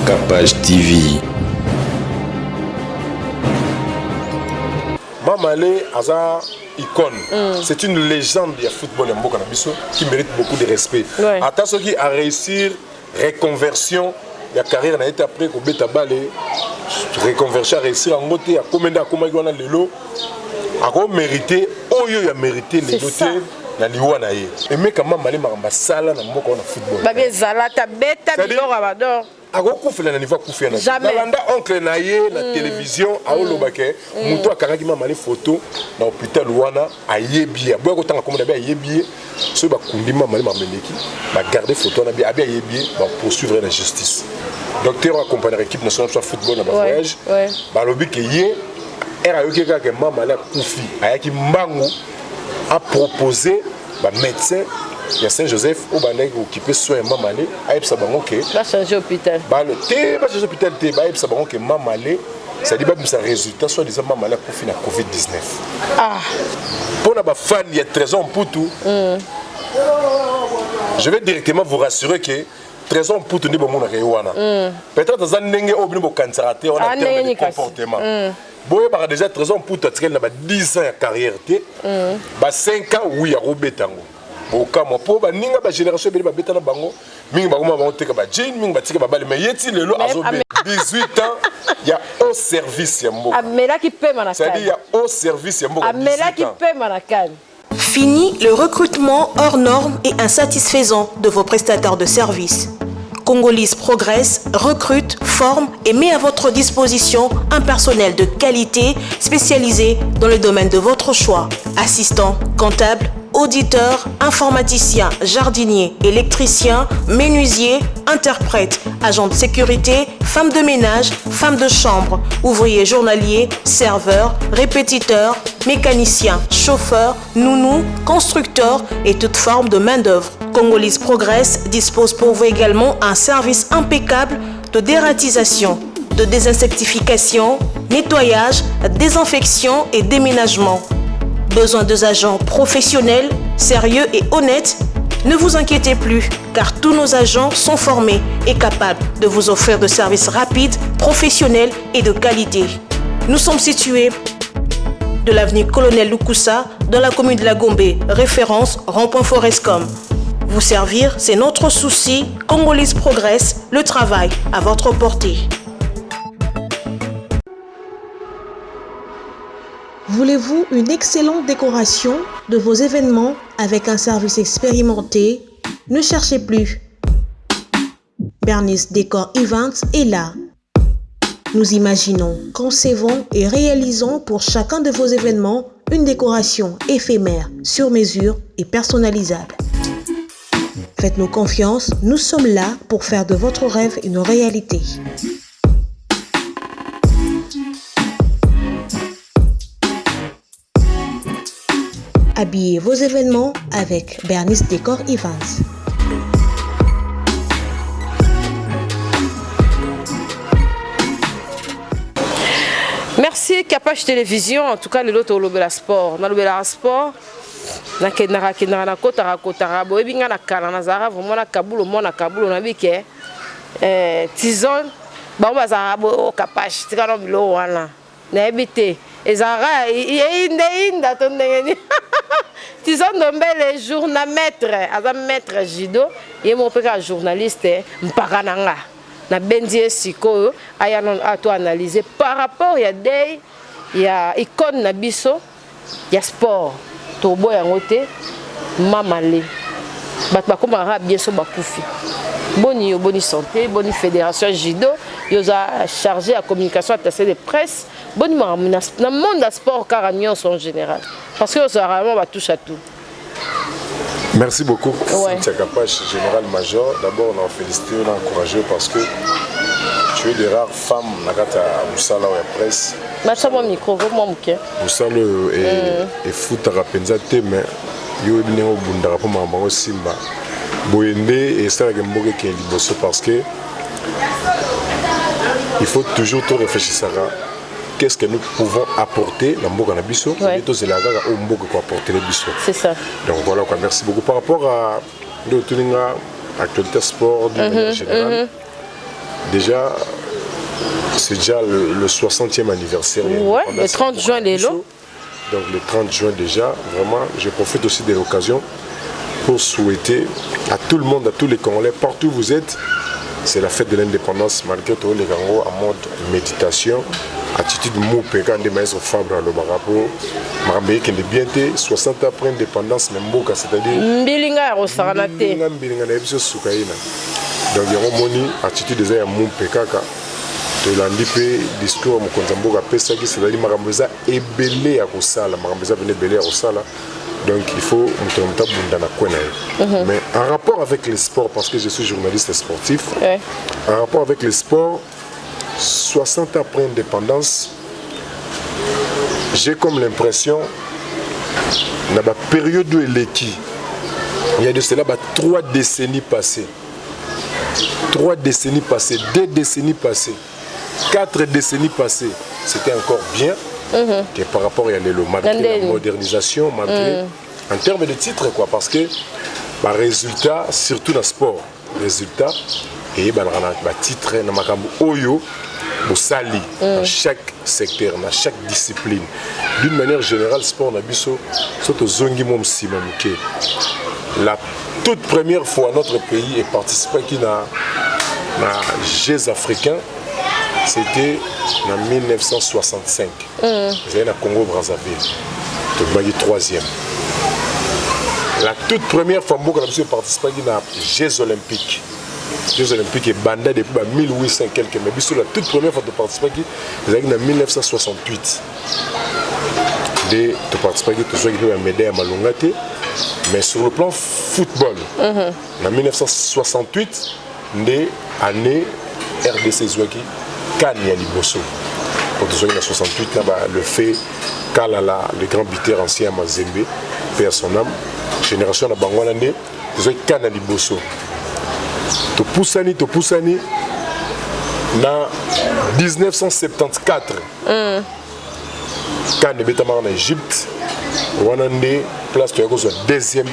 Capage TV. Mamale aza icône. C'est une légende ya football ya mboka na biso qui mérite beaucoup de respect. Ata soki a réussir reconversion ya carrière na ye te après kobeta bale, reconversion a réussir yango te, akomi nde akomaki wana lelo, akomérite oyo ya mérite lelo te na liwa na ye. Emeka Mamale, makambo asala na mboka wana football. Babi ezala ta beta biloko ya bador. Akokufela na niveau akufela na Jamais. Nalanda oncle na ye na télévision, aoloba ke moto akangaki Mamale photo na hôpital wana ayebi ye, aboya kotanga komona be ayebi ye. Soki bakundi Mamale, mameleki bagarde photo wana, abi ayebi ye, bapoursuivre na justice. Docteur oyo accompagnaka équipe nationale ya football na bavoyage, balobi ke ye ere ayoki kaka Mamale akufi, ayaki mbangu apropose bamédecin ya Saint Joseph oyo bandaki kooccuper soin ya Mamale, ayebisa bango ke bachange hôpital. Balo te, bachange hôpital te, bayebisa bango ke Mamale, c'est-à-dire babimisa résultat soit disant Mamale akufi na Covid-19. Ah. Mpona bafan ya Trésor Mputu, je vais directement vous rassurer que Trésor Mputu nde bomonaka ye wana, peut-être aza ndenge oyo bino bokanisaka te wana. Ah, terme ndenge de nini kasi? Comportement, boyebaka déjà Trésor Mputu atikali na ba 10 ans ya carrière te, ba 5 ans oui akobeta yango. Bokamwa mpo baninga bagénération ebele babeta na bango mingi, bakoma bango teka bajean mingi, batika babale, mais ye ti lelo azobeta 18 ans ya au service ya mboka. Amelaki pema na c'est-à-dire kani. Ya au service ya mboka 18 Amelaki ans. pema na kani. Fini le recrutement hors normes et insatisfaisant de vos prestataires de services. Congolese Progress recrute, forme et met à votre disposition un personnel de qualité spécialisé dans le domaine de votre choix. Assistant, comptable, auditeur, informaticien, jardinier, électricien, menuisier, interprète, agent de sécurité, femme de ménage, femme de chambre, ouvrier journalier, serveur, répétiteur, mécanicien, chauffeur, nounou, constructeur et toute forme de main-d'œuvre. Congolese Progress dispose pour vous également un service impeccable de dératisation, de désinsectification, nettoyage, désinfection et déménagement. Besoin de agents professionnels, sérieux et honnêtes? Ne vous inquiétez plus, car tous nos agents sont formés et capables de vous offrir de services rapides, professionnels et de qualité. Nous sommes situés de l'avenue Colonel Lukusa dans la commune de la Gombe, référence rond-point Forescom. Vous servir, c'est notre souci. Congolese Progress, le travail à votre portée. Voulez-vous une excellente décoration de vos événements avec un service expérimenté? Ne cherchez plus. Bernice Décor Events est là. Nous imaginons, concevons et réalisons pour chacun de vos événements une décoration éphémère, sur mesure et personnalisable. Faites-nous confiance, nous sommes là pour faire de votre rêve une réalité. Habillez vos événements avec Bernice Décor Events. Merci Capage Télévision. En tout cas, lelo tolobela sport, nalobelaka sport, nakendaka kendaka, nakotaka kotaka. Boyebi nga na kala nazalaka vraiment na kabulo, mwana kabulo nayebi ke tizone bango bazalaka boyo. Capage, tika na biloko wana, nayebi te ezalaka eyinda eyinda to ndenge nini. Tizone Ndombele, journa maître, aza maître judo, ye moko mpe kaka journaliste mpaka na nga. Nabendi ye sikoyo aya nano ato analyse par rapport ya deuil ya icône na biso ya sport. Toboya yango te, Mamale. Bato bakomaka kaka bien so bakufi. Boni yo, boni santé, boni fédération judo? Yo oza chargé ya communication, attaché de presse. Boni makambo na monde ya sport kaka nyonso en général, parce que ozalaka vraiment batouche à tout? Merci beaucoup, Cynthia Kapache, général major. D'abord, on a félicité, on a encouragé parce que tu es des rares femmes na kati ya mosala oyo ya presse. Matya mwa micro, mwa moke. Mosala oyo efutaka mpenza te, mais yo oyebi ndenge obundaka mpo makambo yango simba boye nde esalaka mboka ekende liboso, parce que il faut toujours to réfléchissaka qu'est-ce que nous pouvons apporter na mboka na biso, tozelaka kaka oyo mboka koapporter biso. C'est ça. Donc voilà quoi, merci beaucoup. Par rapport à nde otuni nga actualité sport d'une manière générale. Déjà, c'est déjà le 60e anniversaire. Ouais, le 30 juin lelo. Donc le 30 juin déjà, vraiment, je profite aussi de l'occasion pour souhaiter à tout le monde, à tous les Congolais, partout où vous êtes, c'est la fête de l'indépendance, malgré tout, les gango en mode méditation, attitude moupe, quand des maîtres Fabre alobaka po makambo ekende bien te. 60 ans après indépendance, mais mboka, c'est-à-dire mbilinga ya kosakana te. Mbilinga mbilinga na ye biso suka ye na. Donc yango moni attitude eza ya mumpe kaka. Tolandi mpe discours ya mokonzi ya mboka apesaki, c'est-à-dire makambo eza ebele ya kosala, makambo eza pene ebele ya kosala. Donc il faut moto na moto abunda na coin na ye. Mais en rapport avec le sport, parce que je suis journaliste sportif, en rapport avec le sport, 60 ans après indépendance, j'ai comme l'impression na bapériode oyo eleki, il y a de cela ba 3 décennies passées, 3 décennies passées, 2 décennies passées, 4 décennies passées, c'était encore bien que par rapport à lelo, malgré la Nandeni. modernisation, malgré en termes de titres quoi, parce que ba résultat, surtout dans sport, résultat eyebanaka na batitre, na makambo oyo bosali dans chaque secteur, dans chaque discipline. D'une manière générale, sport na biso, so tozongi mwa nsima moke, la toute première fois notre pays eparticipaki na Jeux africains, c'était en 1965. Ezali na Congo Brazzaville, tobimaki troisième. La toute première fois mboka na biso eparticipaki na Jeux olympiques, Jeux olympiques ebanda depuis ba 1800 quelque, mais biso la toute première fois toparticipaki ezalaki na 1968 nde toparticipaki. Tozwaki mpe bamédaille ya malonga te. Mais sur le plan football, na 1968 nde année RDC ezwaki CAN ya liboso, po tozwaki na 68 na ba le fait Kalala, le grand buteur ancien ya Mazembe, paix à son âme, génération na bango wana nde tozwaki CAN ya liboso. Topusani, topusani na 1974, CAN ebetamaka na Égypte. Wana nde place toyaki kozwa deuxième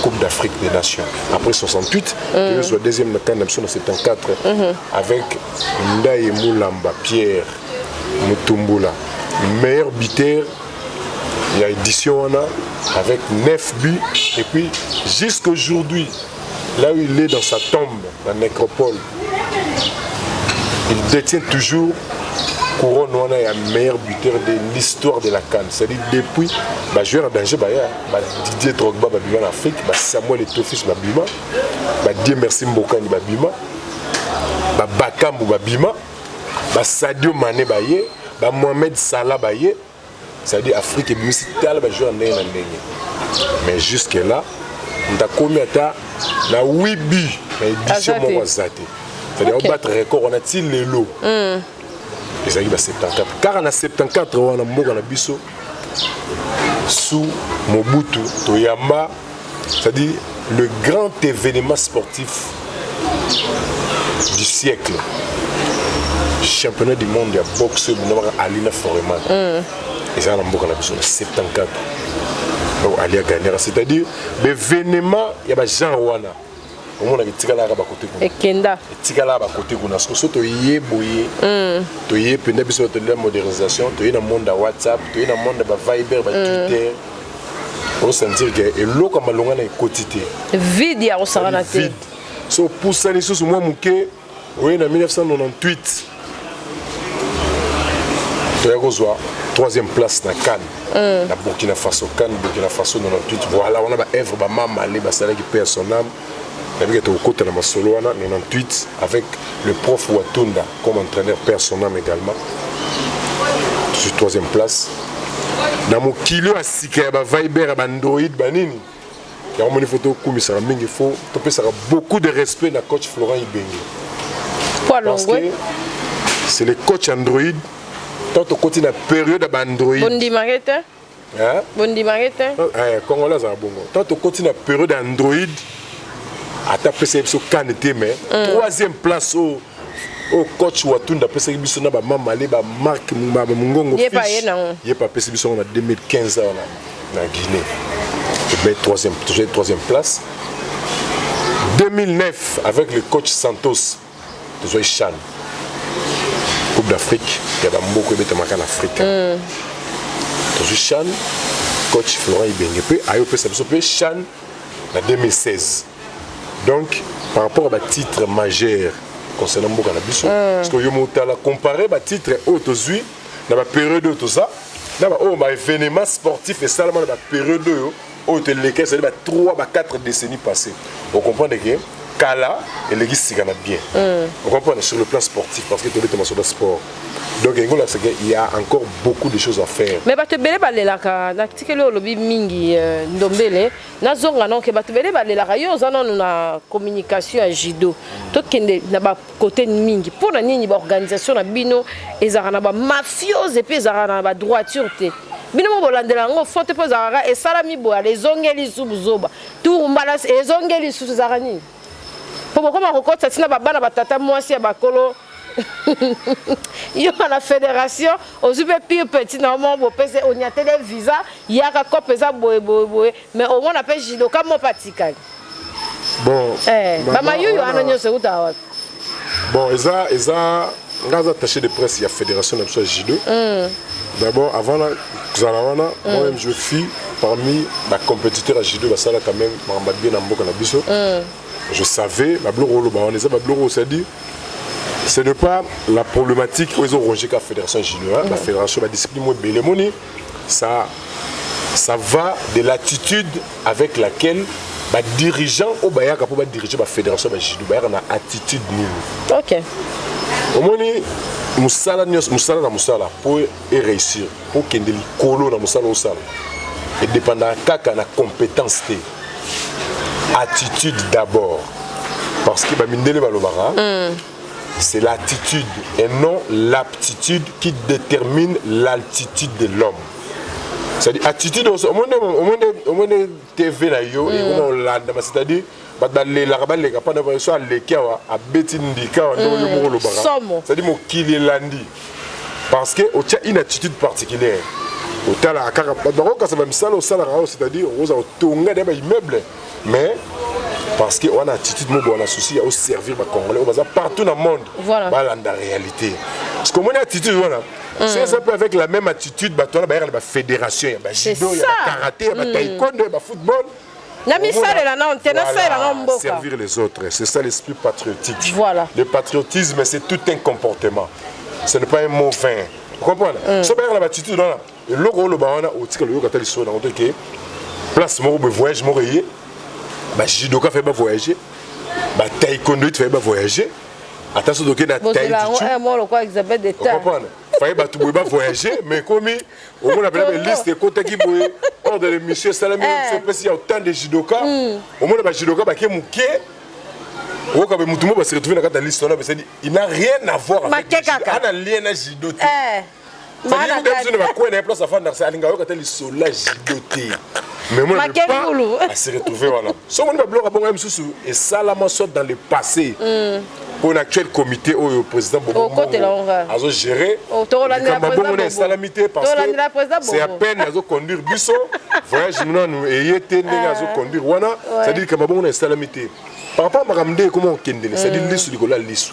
Coupe d'Afrique des Nations. Après 68, toyozwa deuxième na CAN na biso na 74 avec Ndaye Mulamba Pierre Mutumbula, meilleur buteur ya édition wana avec 9 buts. Et puis jusqu'aujourd'hui, là où il est dans sa tombe, la nécropole, il détient toujours couronne wana ya meilleur buteur de l'histoire de la CAN. C'est-à-dire depuis bajoueur ya danger baya, ba Didier Drogba babima na Afrique, ba Samuel Eto'o Fils babima, ba Dieumerci Mbokani babima, ba Bakambu babima, ba Sadio Mané baye, ba Mohamed Salah baye. C'est-à-dire Afrique ebimisi tala bajoueur ndenge na ndenge, mais jusque là ndakomi ata na 8 buts na édition Aza te. moko aza te. C'est-à-dire obattre record wana ti lelo ezalaki ba 74. Kaka na 74 wana, mboka na biso sous Mobutu toyamba, c'est-à-dire le grand événement sportif du siècle, championnat du monde ya boxe oyo ebundamaka Ali na Foreman. Ezala na mboka na biso na 74. Donc Ali agagnaka. C'est-à-dire baévénement ya bagenre wana omonaka etikalaka bakote kuna. Ekenda. Etikalaka bakote kuna. Soki so toye boye, toye mpenza biso tolela modernisation, toye na monde ya WhatsApp, toye na monde ya baViber, baTwitter, osentir ke eloko ya malonga na ekoti te. Vide ya kosakana te. Vide. So opusani lisusu mwa moke, oye na 1998, toya kozwa troisième place na CAN na Burkina Faso. CAN Burkina Faso 98, voilà. Wana baœuvre bamamale basalaki, paix à son âme. Nabiki tokokota na masolo wana. 98 avec le prof Watunda comme entraîneur, paix à son âme également, tozwi troisième place. Na mokili oyo ya sika ya baViber, ya baAndroid, banini yango, moni fo tokumisaka mingi, fo topesaka beaucoup de respect na coach Florent Ibenge Po parce que alongwe. C'est le coach Android. Tant tokoti na période ya baAndroid. Bondimaki te. Hein? Bondimaki te. Eh, Congolais azala bongo. Tant tokoti na période ya Android, ata apesaki biso kane te, mais troisième place oyo coach Watunda apesaki biso na bamamale, bamark Mongongo. Ye pa ye nango. Ye pa apesi biso yango na 2015 awa na Guinée. Ebe troisième, toujours troisième place. 2009 avec le coach Santos. Tozwaki CHAN, Coupe d'Afrique ya bamboka ebetamaka na Afrika. Tozwi CHAN, coach Florent Ibenge mpe aye opesa biso mpe CHAN na 2016. Donc par rapport à batitre majeur concernant mboka na biso, parce que yo motala, compare batitre oyo tozwi na bapériode oyo toza na baoyo, baévénement sportif esalama na bapériode oyo toleka, ezali ba 3 ba 4 décennies passées, ocomprendre ke kala eleki sika na bien. Ocomprendre, sur le plan sportif, parce que tobetama sur le sport, donc engolakisa ke il y a encore beaucoup de choses à faire. Mais bato ebele balelaka, natikeli olobi mingi, Ndombele, nazonga noke. Bato ebele balelaka, yo oza nanu na communication ya judo, tokende na bakote mingi. Mpo na nini baorganisation na bino ezalaka na bamafiose et puis ezalaka na badroiture te? Bino mo bolandela yango fo te, mpo ezalaka esalami boye, ezongeli lisusu buzoba, tour mbala ezongeli lisusu, ezalaka nini? Mpo bokoma kokotisa ntina babana, batata, mwasi ya bakolo yo na fédération, ozwi mpe pire petit na omo bopese oniatele visa, yaka cope eza boye boye boye, mais omona mpe judoka mo mpe atikali. Bon. Bamayuyu wana nyonso eutaka wapi? Bon, eza nga aza attaché de presse ya fédération na biso ya judo. D'abord, avant na kozala wana, moi-même je fus parmi bacompétiteur ya judo, basala quand même makambo bien na mboka na biso. Je savais babiloko oloba wana eza babiloko, c'est-à-dire ce n'est pas la problématique oyo ezoronger ka fédération judo, hein. Bafédération, badiscipline mo ebele moni, ça va de l'attitude avec laquelle badirigeant oyo bayaka mpo badirige bafédération bajudo bayaka na attitude nini. Omoni, mosala nyonso, mosala na mosala, mpo eréussir, mpo okende likolo na mosala osala, edépendaka kaka na compétence te, attitude d'abord, parce que bamindele balobaka c'est l'attitude et non l'aptitude qui détermine l'altitude de l'homme. C'est-à-dire attitude, omoni TV na yo ekoma olandama, c'est-à-dire bato balelaka, baleka mpana so aleki awa, abeti ndika awa, ndenge yo moko olobaka. Somo. C'est-à-dire mokili elandi parce que otia une attitude particulière, otalaka kaka bato bakokasa bamisala osalaka oyo, c'est-à-dire okoza kotonga deya baimmeuble, mais parce que wana attitude moko wana, souci ya oservir bacongolais oyo baza partout na monde, balanda réalité. Parce que omoni attitude wana, soki eza mpe avec la même attitude, bato wana bayaka na bafédération ya bajudo, ya ça. bakaraté, ya bataekwondo, ya bafootball. Na misalela nano te, nasalela nano mboka. Servir les autres, c'est ça l'esprit patriotique. Voilà. Le patriotisme, c'est tout un comportement, ce n'est pas un mot vain. Vous comprenez? So bayaka na battitude wana, eloko oloba wana, otikala oyoka ata lisolo nango te ke place moko boye, voyage moko eye, bajudoka faye bavoyage, bataekwondo faye bavoyage, ata so toke na Bozela yango. Taï Mo lokwa Elisabeth d'État. Comprendre, faye bato boye bavoyage, mais komi omona pena beliste ekotaki boye, ordre de mission esalami, so epesi ya autant de judoka, omona bajudoka bake moke, oyoka be mutu mo base retrouve na kati ya liste wana, besadi il n'a rien à voir avec Make le judo. kaka. Ana lien na judo te. Mana biso na bakwena ye place afandaka, alinga oyoka te lisolo ya judo te, mais mona Make ngulu. ase retrouve wana. So omoni babiloko abongo ya mosusu esalama soit dans le passé, mpo na actuel comité oyo président Bobo Okotela Mbongo ngo. azogérer. Oh, tokolandela likambo ya bongo na président esalami te, parce Tokolandela président que c'est à Bobo. peine azoconduire biso voyage nanu eye te, ndenge azoconduire wana, c'est-à-dire likambo ya bongo na esalami te par rapport à makambo nde ekoma okendele, c'est-à-dire lisu likolo ya lisu.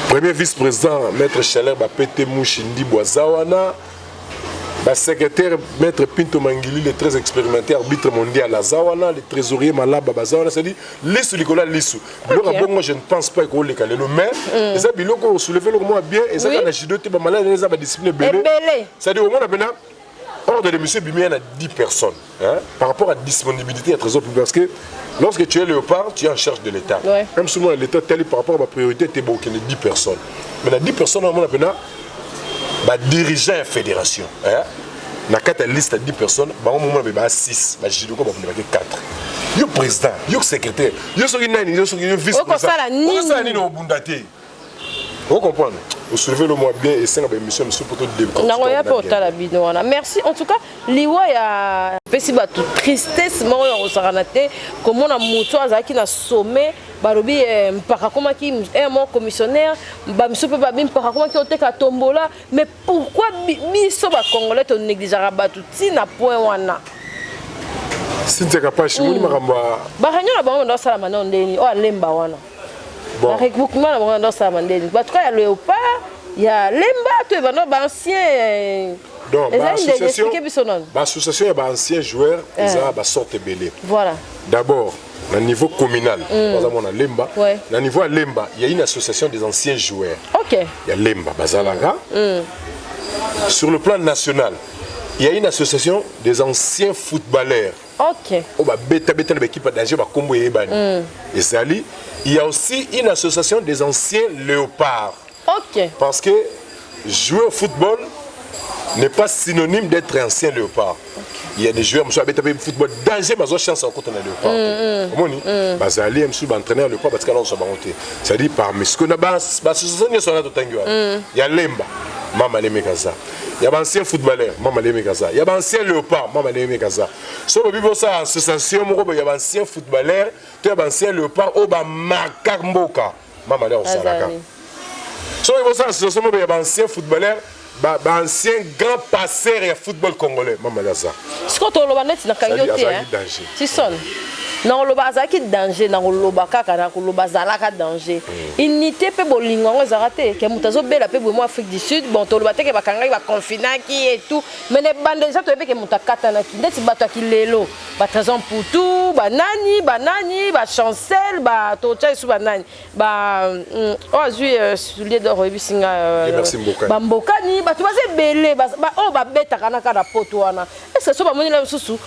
Premier vice-président, maître Chaleur Bapete Mushi Ndibo, aza wana. Basecrétaire, maître Pinto Mangili, le très expérimenté arbitre mondial, aza wana. Le trésorier Malaba baza wana, c'est-à-dire lisu likolo ya lisu. Biloko ya bongo, je ne pense pas ekoleka lelo, mais eza biloko osoulever, eloko moko ya bien. Eza kaka na judo te, bamaladi eza badiscipline ebele. Ebele. C'est-à-dire omona mpena ordre de mission ebimi ya na 10 personnes, hein, par rapport à disponibilité ya trésor public, parce que lorsque tu es léopard, tu es en charge de l'État. Même souvent l'État tali par rapport à bapriorité te, bokende 10 personnes, mais na 10 personnes omona mpena badirigeant ya fédération, hein, na kati ya liste ya 10 personnes, bango momona mpe baa 6, bajudoka bakende bake 4. Yo président, yo secrétaire, yo soki nani, yo soki yo vice. Okosala nini? Okosala nini? Obunda te. Ocomprendre, osoulever le mwa bien, esenga baémission mosusu po. Nango ya mpe otala bino wana. Merci en tout cas. Liwa ya pesi bato tristesse moko ya kosakana te, komona motu azalaki na sommet. Balobi mpaka akomaki un mot commissionnaire, bamisu mpe babi mpaka akomaki oteka tombola. Mais pourquoi biso bacongolais tonégligeaka bato ntina point wana? Cynthia Kapashi, moni makambo ya Baréunion na bango ndo asalama nano ndeni oyo alemba wana. Bon. Baregroupement na bango ndosalama ndeni? Bato ya Léopard, ya Lemba, to ebanda baancien. Donc ezali ndenge, explique biso nano. Baassociation ya baancien joueur eza basorte ebele. Voilà. D'abord, na niveau communal, baza mona Lemba. Na niveau ya Lemba, il y a une association des anciens joueurs ya Lemba, bazalaka. Sur le plan national, il y a une association des anciens footballeurs oyo babetabeta na baéquipe ya danger, bakombo eyebani ezali. Il y a aussi une association des anciens Léopards, parce que jouer au football n'est pas synonyme d'être ancien Léopard. Il y a des joueurs mosusu abeta mpe football danger, bazwa chance ya kokota na Léopard te. Omoni, bazali mosusu baentraîneur Léopard, batikala kozwa bango te. C'est-à-dire, parmi ce que na baassociation nyonso wana totangi wana, ya Lemba, Mama Lemeka aza, ya baancien footballeur, Mama Lemeka aza, ya baancien Léopard, Mama Lemeka aza. So bobi bosala association moko boye ya baancien footballeur to ya baancien Léopard oyo bamarka mboka, Mama Le osalaka. Azali. Soki bosala association moko ya baancien footballeur, baancien grand passeur ya football congolais, Mama Le aza. Sikoyo toloba neti nakangi yo te. Azalaki danger. Tison, na koloba azalaki danger, na koloba kaka, na koloba azalaka danger. Unité mpe bolingo yango ezalaka te ke moto azobela mpe boye mo Afrique du Sud. Bon, toloba te ke bakangaki, baconfinaki et tout, mais na ebanda eza toyebi ke moto akatanaki ndeti bato ya kilelo, batrésor Mputu, banani banani, bachancel, totya esu banani, oyo azwi soulier d'or, oyebisi nga. Merci, Mbokani. Bambokani, bato baza ebele oyo babetaka na kaka na poto wana. Est-ce so bamoni na mosusu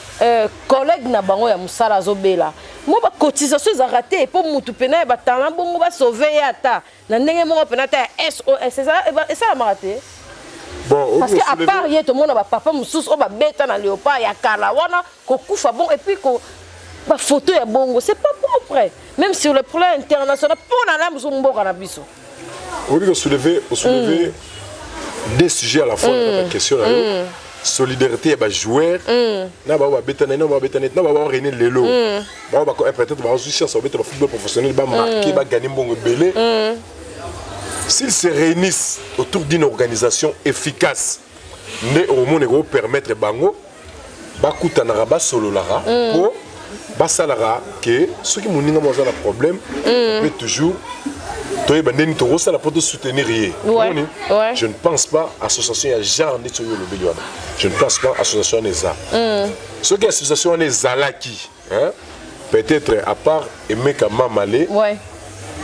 collègue na bango ya mosala azobela, mo bacotisation ezalaka te mpo mutu pena ya batala bongo basauve ye ata na ndenge moko pena ata ya SOS esalamaka te? Bon. Parce que à part ye, tomona bapapa mosusu oyo babeta na Léopard ya kala wana kokufa. Bon, et puis ko bafoto ya bongo, c'est pas propre même sur le plan international mpo na na mosu mboka na biso. Oyebi, osoulever deux sujets à la fois na question na yo: solidarité ya bajoueur na bao babeta na babeta neti na bao baorene lelo, bao peut-être bazwi chance babeta bafootball professionnel, bamarke, bagane mbongo ebele. S'ils se réunissent autour d'une organisation efficace, nde okomona ekopermettre bango bakutanaka, basololaka mpo basalaka ke soki moninga mo aza na problème, peut toujours toyeba ndeni tokosala mpo tosoutenir ye. Omoni? Je ne pense pas association ya genre ndeti oyo olobeli wana. Je ne pense pas association wana eza. Soki association wana ezalaki, hein, peut-être à part Emeka Mamale,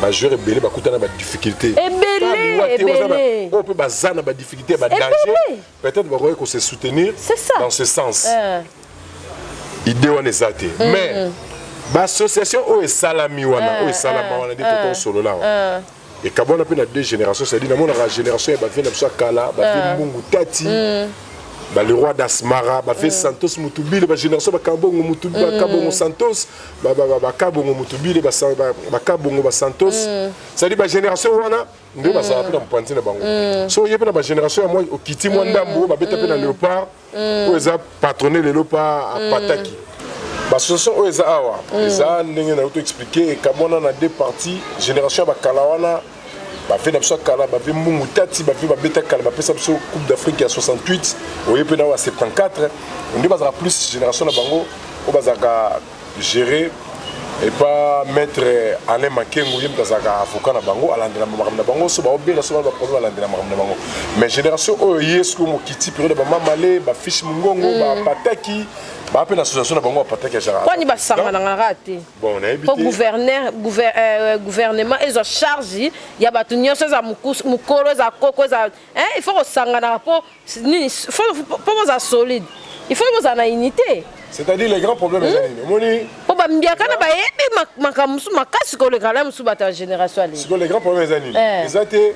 bajoueur ebele bakutana na badifficulté. Ebele, ebele. Oyo mpe baza na badifficulté ya badanger, peut-être bakoki kose soutenir C'est ça. dans ce sens. Idée wana eza te, mais baassociation oyo esalami wana, oyo esalama wana nde totosolola wana, ekabwana mpe na deux générations. C'est-à-dire, namonaka génération ya bavie na biso ya kala, bavie Mbungu Tati, ba le roi d'Asmara, bavie Santos Mutubile, bagénération bakabongo Mutu, bakabongo Santos, bakabongo Mutubile, bakabongo basantos. C'est-à-dire, bagénération wana nde bazala mpe na mopanzi na bango. So oye mpe na bagénération ya mwa okiti mwa ndambo oyo babeta mpe na Léopard, oyo eza patronné lelo pa apataki. Baassociation oyo eza awa eza ndenge na yo to expliquer, ekabwana na deux parties: génération ya bakala wana, bavie na biso ya kala, bavie Mbungu Tati, bavie babeta kala, bapesa biso Coupe d'Afrique ya 68, oye mpe na oyo ya 74, nde bazalaka plus génération na bango oyo bazalaka géré epa maître Alain Makengo. Ye moto azalaka avocat na bango, alandela makambo na bango. So baobela, so bana baproblème, alandela makambo na bango. Mais génération oyo ye soki mokiti, période ya bamamale, bafiche mongongo, bapataki baa mpe na association na bango, bapataki ya genre. Kwani basanganaka te? Bon, nayebi mpo te. Gouvernement ezwa charge ya bato nyonso, eza mokolo, eza koko, eza, hein, il faut kosanganaka mpo nini? Mpo bozala solide, il faut bozala na unité. C'est-à-dire, les grands problèmes eza nini? Omoni, mpo bambiaka na bayebi makambo mosusu makasi koleka na mosusu bato ya génération aleli. Sikoyo, les grands problèmes eza nini? Eza te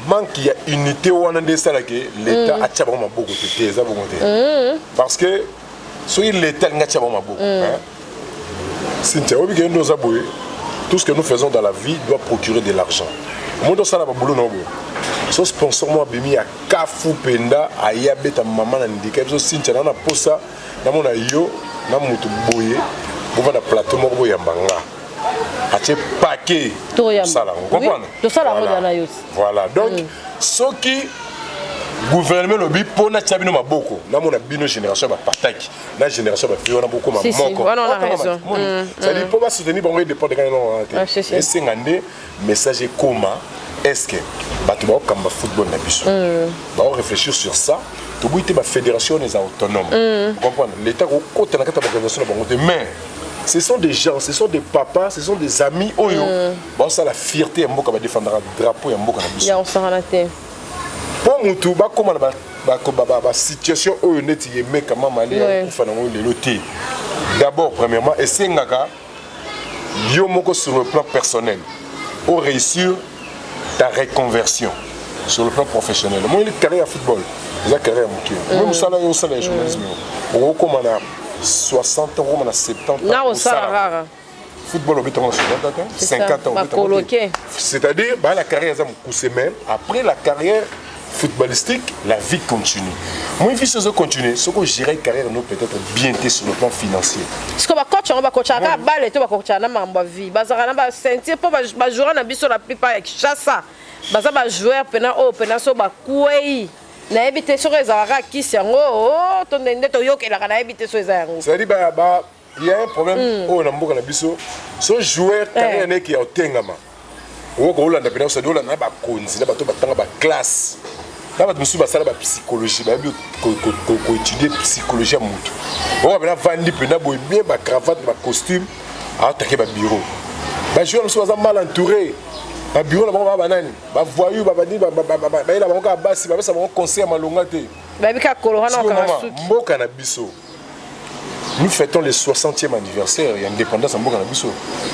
manque ya unité wana nde esalaki l'État atia bango maboko te. Te, eza bongo te, parce que soki l'État alingi atia bango maboko, hein, Cynthia, oyebi ke nde oza boye, tout ce que nous faisons dans la vie doit procurer de l'argent. Omoni, tosala babulu na yo boye, so sponsor mo abimi ya kafu mpenza, aye abeta mama na ndika biso: "Cynthia, na posa namona yo na motu boye, bovanda plateau moko, boyamba nga." Atie paquet. Toyamba. Tosala yango. Oui, comprendre? tosala yango. Voilà. Na yo. Voilà, donc soki Gouvernement elobi mpo natia bino maboko, namona bino génération ya bapataki na génération ya bafille wana bokoma moko. C'est-à-dire mpo basoutenir bango, edépendre kaka eloko wana te. Esenga nde message ekoma. Est ce que bato baokamba football na biso baoréfléchir sur ça? Toboyi te, bafédération wana eza autonome, comprendre? L'état kokota na kati ya baorganisation na bango te, mais ce sont des gens, ce sont des papas, ce sont des amis oyo baosala fierté ya mboka, badefendaka drapeau ya mboka na biso. Ya kosakana te. Mpo mutu bakóma na basituation oyo neti yemeka mamale ya kufa nango lelo te. D'abord, premièrement, esengaka yo moko, sur le plan personnel, oréussir ta reconversion sur le plan professionnel. Omoni, carrière ya football eza carrière ya moke. Moi, mosala yo osala ya journalisme, okokóma na 60 ans, okokóma na 70 ans. Na kosala kaka. Football, obetango na 60 ans, 50 ans. Bakoloke. C'est-à-dire baa la carrière eza mokuse, mais après la carrière footballistique, la vie continue. Moi, vie sozo continue, soki ogérer carrière no peut-être bien te sur le plan financier. Siko bacoach yango bacoachaka kaka bale to bacoachaka na makambo ya vie? Bazalaka na baceinture mpo bajoueur na biso, la plupart ya Kinshasa baza bajoueur mpena oyo mpena so bakwei, nayebi te soki ezalaka kaka kisi yango to nde toyokelaka, nayebi te so eza yango. C'est-à-dire il y a un problème oyo na mboka na biso. So joueur, carrière neki ya otengama, okoka olanda mpena osadi, olanda na bakonzi na bato batanga baclasse na bato mosusu basala bapsychologie, bayebi koétudie psychologie ya motu. Okoka mpena vandi mpena boye bien, bacravate, bacostume, aotake babureau. Bajoueur mosusu baza mal entouré. Babureau na bango baa banani? Bavoyou, babandi bayela bango kaka basi, bapesa bango conseil ya malonga te. Bayebi kaka kolo wana okanga suki. Mboka na biso, nous fêtons le 60e anniversaire ya indépendance ya mboka na biso.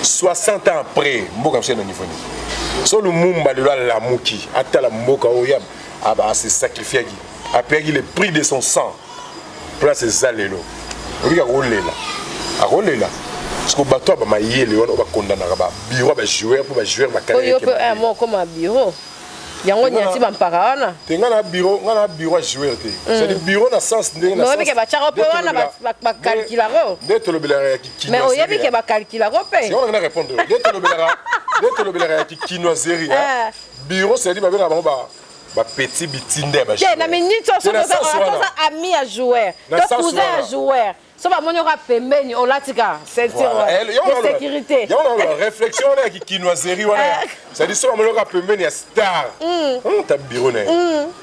60 ans après, mboka na biso ya na niveau nini? So Lumumba lelo alamuki, atala mboka oyo ase sacrifiaki, apayaki le prix de son sang, place eza lelo, obiki akolela, akolela. Parce que bato ya bamayele wana oyo bakondanaka babureau ya bajoueur mpo bajoueur. Oyo mpe moko okoma bureau yango, nyati bampaka wana. Te, nga na bureau, nga na bureau ya joueur te. C'est bureau na sens ndenge na oyebi ke batiaka mpe wana, bakalkulako. Nde tolobelaka ya. Mais oyebi ke bakalkulako mpe. Yango na répondre. Nde tolobelaka ya kikinoiserie. Bureau, c'est-à-dire babengaka bango bapetit bitinda ya. Te, na minute oyo, soki oza ami ya joueur to cousin ya joueur, so bamoni oka pembeni, olatika ceinture de sécurité. Yango réflexion wana ya kikinoiserie wana, c'est-à-dire so bamoni oka pembeni ya star, ta bureau na ye,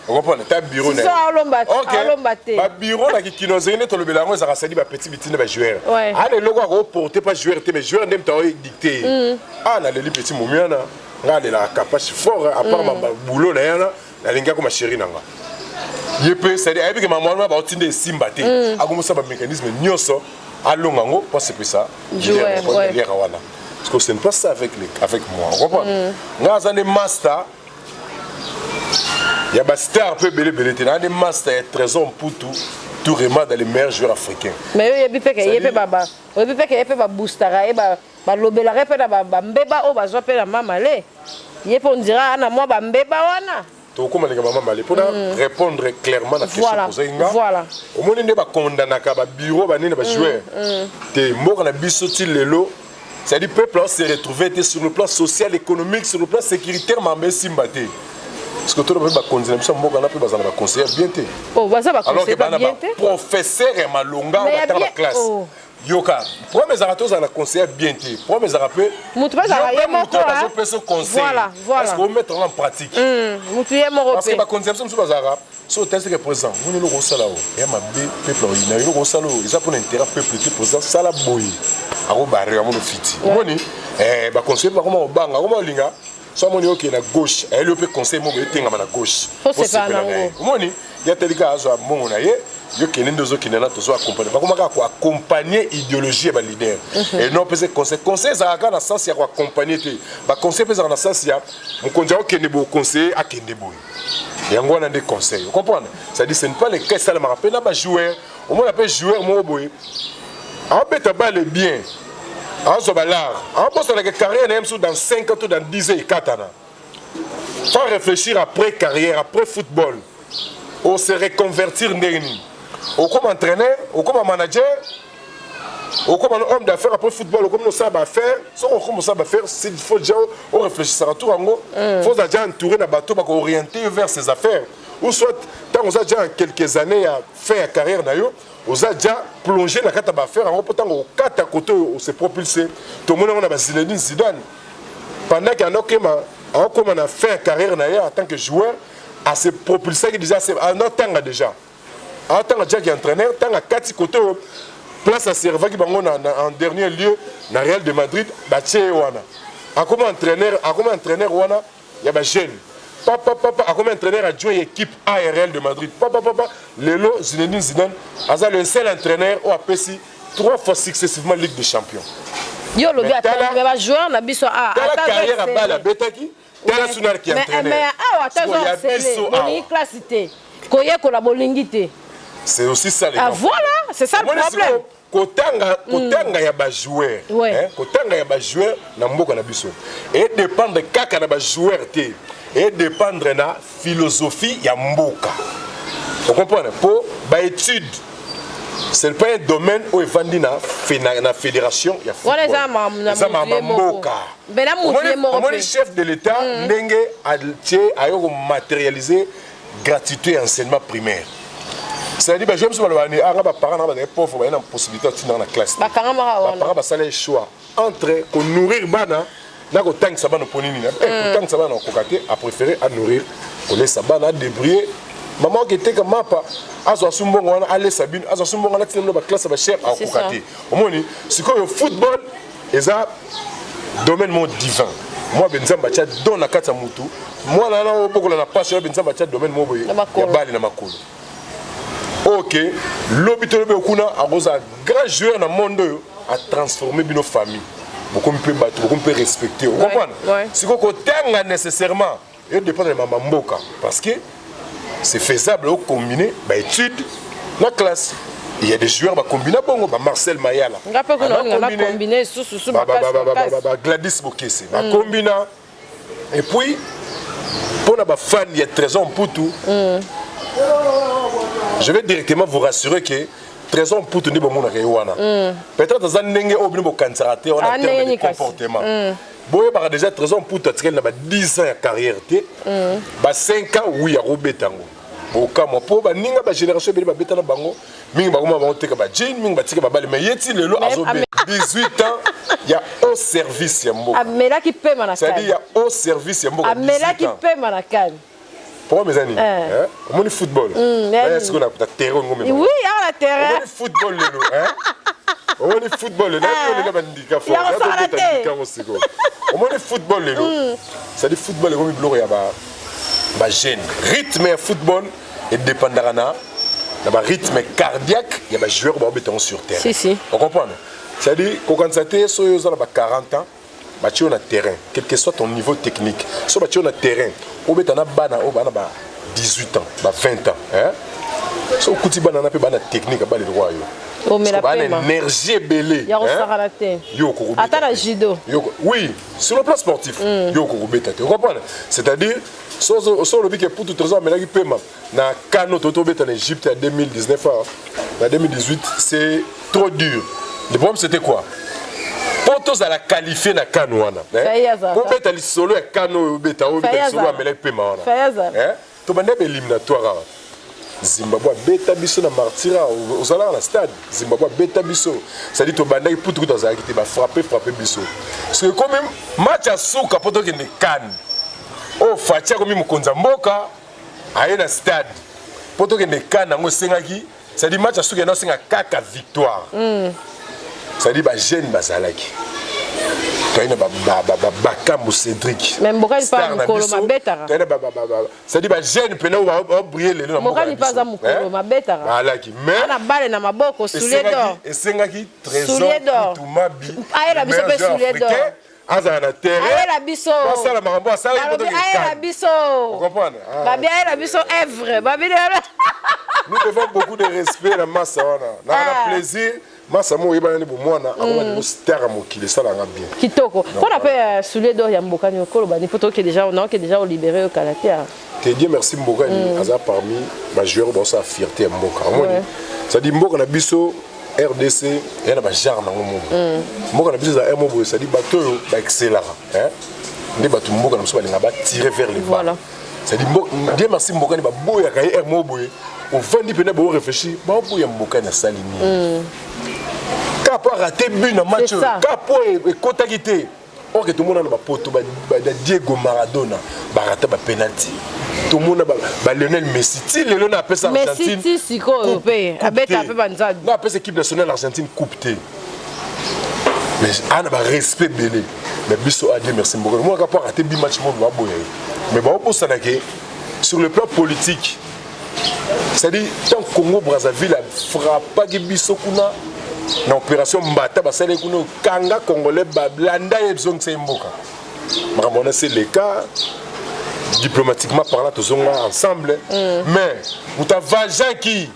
ocomprendre? Ta bureau na ye alomba te. Babureau na kikinoiserie nde tolobela yango, ezalaka sadi bapetit bitinda bajoueur ana eloko akoporte pa joueur te, mais joueur nde moto aodicte. A naleli petit momi wana, nga alelaka Kapache fort. À part boulot na ye wana, nalingi akoma chéri na nga. Ye mpe, c'est-à-dire ayebi ke mama wana baotinda esimba te, akomosala bamécanisme nyonso alonga yango mpo asepesa liere wana. Parce que ce n'est pas ça avec moi, comprendre? Nga aza nde master ya bastar mpe ebele ebele te. Naa nde master ya Trésor Mputu, Tourema, dans les meilleurs joueurs africains. Mais yo oyebi mpe ke ye mpe, oyebi mpe ke ye mpe baboostaka ye, balobelaka ye mpe na bambeba oyo bazwa mpe na mamale. Ye mpe ondira ana mwa bambeba wana. Tokóma ndenge mama male mpona répondre clairement na question posaki nga. Omoni nde bakondanaka babureau banene bajoueur te. Mboka na biso ti lelo, c'est-à-dire peuple se retrouver te sur le plan social, économique, sur le plan sécuritaire, mambe esimba te. Parce que toloba mpe, bakonzi na biso ya mboka na mpe baza na baconseiller bien te. Alors que bana baprofesseur ya malonga oyo batanga baclasse. Yoka, problème ezalaka, tozala na conseiller bien te. Problème ezalaka mpe mutu mpe azalaka ye moko. Azopesa conseil, est-ce que omettre en pratique? Mutu ye moko. Parce que bakonzi ya biso mosusu bazalaka so otalisaka président, moni eloko osala oyo ya mabe, peuple oyina. Eloko osala oyo eza mpona intérêt peuple te. Président, sala boye, akobare yango no fiti. Omoni, baconseiller bakoma kobanga, akoma kolinga. So amoni okende na gauche, ayeli yo mpe conseil moko etengama na gauche. Osepela na ye. Omoni, ya teli kaka azwa mbongo na ye, yo kende nde ozokende na tozo accompagne. Bakoma kaka koaccompagne idéologie ya baleader et non mpese conseil. Conseil ezalaka kaka na sens ya koaccompagne te. Baconseil mpe ezalaka na sens ya mokonzi akokende boye, conseiller akende boye. Yango wana nde conseil, comprendre? C'est-à-dire ce n'est pas le cas. Esalamaka mpe na bajoueur. Omona mpe joueur moko boye aobeta balle bien, azwa balare, aobosanaka carrière na ye mosusu dans 5 ans to dans 10 ans ekatana. Faut réfléchir après carrière, après football, o se reconvertir ndenge nini? Okoma entraîneur, okoma manager, okoma homme d'affaires. Après football, okomi osala baaffaire. Soki okoma osala baaffaire, il faut déjà oréfléchissaka tour yango. Faut oza déjà entouré na bato bakoorienter vers ses affaires. Ou soit ntango oza déjà en quelques années ya fin ya carrière na yo, oza déjà plongé na kati ya baaffaire yango, mpo ntango okata kote oyo ose propulse. Tomoni yango na baZinedine Zidane, pendant ke andokema, aokóma na fin ya carrière na ye en tant que joueur, ase propulsaki déjà, anotanga déjà, aotanga déjà ki entraîneur. Ntango akati kote oyo, place aservaki bango en dernier lieu na Real de Madrid, batie ye wana, akoma entraîneur. Akoma entraîneur wana ya bajeune, papa papa, akomi entraîneur adjoint ya équipe A ya Real de Madrid, papa papa. Lelo Zinedine Zidane aza le seul entraîneur oyo apesi trois fois successivement Ligue des champions. Yo olobi ata mais bajoueur na biso. Tala carrière ya bale abetaki, tala sunarki entraîneur. Mais awa ata bolingi classe te, koyekola bolingi te. C'est aussi ça les Ah voilà, c'est ça le problème. Kotanga ya bajoueur, kotanga ya bajoueur na mboka na biso edépendre kaka na bajoueur te, edépendre na philosophie ya mboka, ocomprendre? Mpo baétude, c'est pas un domaine oyo evandi na fédération ya. Eza mama mboka. Omoni chef de l'État ndenge atie, ayo komatérialiser gratuité ya enseignement primaire, c'est-à-dire bajoueur mosusu baloba ni anga baparent nanga bazali pauvre, baye na possibilité otindanga na classe. Baparent basala choix entre konourrir bana na kotangisa bana. Mpo nini kotangisa bana okoka te? Apréféré anourrir, kolesa bana, adébrouiller. Mama oketeka mapa, azwa su mbongo wana, alesa bino, azwa su mbongo wana, atina bino baclasse bachère, akokoka te. Omoni sikoyo, football eza domaine moko divin. Mwa be Nzambe atya don na kati ya mutu. Mwana wana obokola na pasi oyo, Nzambe atya domaine moko boye ya bale na makolo. Ok, lobi tolobi okuna akozala grand joueur na monde oyo, atransforme bino famille, bokomi mpe bato, bokomi mpe respecté, ocomprendre? Sikoyo kotanga nécessairement edépendre na mama mboka, parce que c'est faisable ocombine baétude na classe. Il y a des joueurs bacombina bongo, baMarcel Mayala, baGladys Bokese bacombina. Et puis mpona bafan ya Trésor Mputu, je vais directement vous rassurer que Trésor Mputu nde bomonaka ye wana, peut-être aza ndenge oyo bino bokanisaka te wana. Terme de comportement, boyebaka déjà Trésor Mputu atikali na ba 10 ans ya carrière te, ba 5 ans, oui, akobeta yango. Bokamwa mpo baninga bagénération ebele babeta na bango mingi, bakoma bango teka bajean mingi, batika babale, mais ye ti lelo azobeta. 18 ans ya au service ya mboka. Amelaki pema na. C'est-à-dire ya au service ya mboka. Amelaki pema na kani. Problème eza nini? Omoni football sikoyo na terrain ngome. Oui, awa na terrain. Omoni football lelo, omoni football lelo, lelo bandika fort, ndika yango sikoyo. Omoni football lelo, c'est-à-dire football ekomi biloko ya bajeune. Rythme ya football edépendaka na barythme cardiaque ya bajoueur baobeta yango sur terrain. Si, si. Ocomprendre? C'est-à-dire kokanisa te soki oza na ba 40 ans, batie yo na terrain, quel que soit ton niveau technique, so batie yo na terrain, obeta na bana oyo bana ba 18 ans, ba 20 ans, hein? So okuti bana na mpe bana technique abali lokwa yo, bana énergie ebele. Ya kosakana te. Yo. Ata na judo. Oui, sur le plan sportif, yo okokobeta te, ocomprendre? C'est-à-dire so olobi ke Putu Trésor amelaki pema na CAN to tobeta na Égypte ya 2019, na 2018, c'est trop dur. Le problème, c'était quoi? Mpo tozala qualifié na CAN wana, mpo beta lisolo ya CAN oyo, obeta oyo, beta lisolo amelaki pema wana, tobanda baéliminatoire awa. Zimbabwe abeta biso na Martyrs, ozalaka na stade. Zimbabwe abeta biso, c'est-à-dire tobandaki putu kutu azalaki te, bafrappe frappe biso. Soki ekomi match ya suka mpo tokende CAN oyo, Fatshi akomi mokonzi ya mboka, aye na stade mpo tokende CAN yango. Esengaki, c'est-à-dire match ya suka ena osenga kaka victoire. C'est-à-dire bajeune bazalaki, toyei na bakambo Cédric. Mais Mbokani mpa mokolo mabetaka. C'est-à-dire bajeune mpena oyo babrille lelo na Mbokani mpe aza mokolo mabetaka. Balaki, mais ana bale na maboko, soulier d'or. Esengaki Trésor Tumabi. Ayela biso mpe soulier d'or. Azala na terrain. Ayela biso. Basala makambo asalaki. Ayela biso. Comprendre? Babi ayela biso œuvre babi. Nous devons beaucoup de respect na masa wana na plaisir. Masa mo oyebana ni bomwana, akoma lelo star ya mokili, esalanga bien. Kitoko. Mpona mpe soulier d'or ya Mbokani, okoloba ni mpo toke déjà, naoke déjà olibéré yo kala te. Te, Dieu merci, Mbokani aza parmi bajoueur baosala fierté ya mboka. Omoni, c'est-à-dire mboka na biso RDC eya na bagenre nango mobo. Mboka na biso eza mo boye, c'est-à-dire bato oyo baexcellaka nde bato mboka na biso balingaka batire vers le bas. C'est-à-dire, Dieu merci, Mbokani baboyaka ye aire moko boye, ovandi mpena bo réfléchir, baoboya Mbokani asali nini? Kaka po araté but na match C'est oyo, ça. kaka po ekotaki te. Or que tomona na bapoto ba Diego Maradona barata bapenalty, tomona ba Lionel Messi ti lelo na apesa Messi Argentine ti sikoyo mpe coupe abeta te. mpe banzadi. Na apesa équipe nationale Argentine coupe te, mais ana barespect ebele. Mais biso a Dieu merci, Mbokani moko po arate bi match moko, baboya ye. Mais baobosana ke sur le plan politique, c'est-à-dire tant Congo Brazzaville afrappaki biso kuna na opération Mbata, basali kuna kanga Congolais, balanda ye, ezongisa ye mboka. Makambo wana, c'est le cas diplomatiquement parlant, tozonga ensemble. Mais moto avangeaki